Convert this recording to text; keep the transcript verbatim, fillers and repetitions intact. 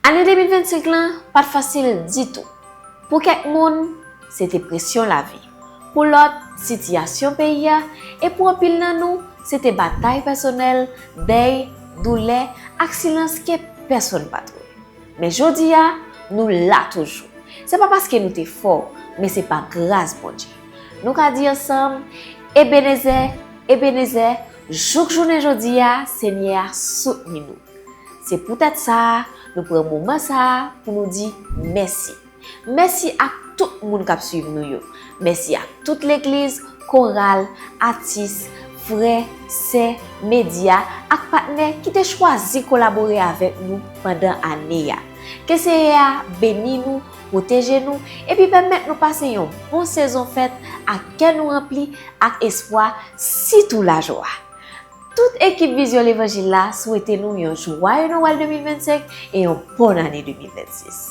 Ane de mil vennsenk lan pa t fasil ditou. Pou kèk moun, se te presyon lavi. Pou lòt, sitiyasyon peyi a, e pou anpil nan nou, se te batay pèsonèl, dèy, doulè, ak silans ke pèsonn pa t wè. Men jodi a, nou la toujou. Se pa paske nou te fò, men se pa gras Bondye. Nou ka di ansanm, Ebenezè, Ebenezè, jouk jounen jodi a, Senyè a soutni nou. Se poutèt sa, nou pran moman sa a pou nou di mèsi. Mèsi ak tout moun k ap swiv nou yo. Mèsi ak tout legliz, koral, atis, frè, sè, medya, ak patnè ki te chwazi kolabore avèk nou pandan ane a. Ke Senyè a beni nou, pwoteje nou, epi pèmèt nou pase yon bon sezon fèt ak kè nou ranpli ak espwa, sitou lajwa. Tout ekip Vizyon Levanjil la swete nou yon jwaye Nwèl de mil vennsenk e yon bòn ane de mil vennsis.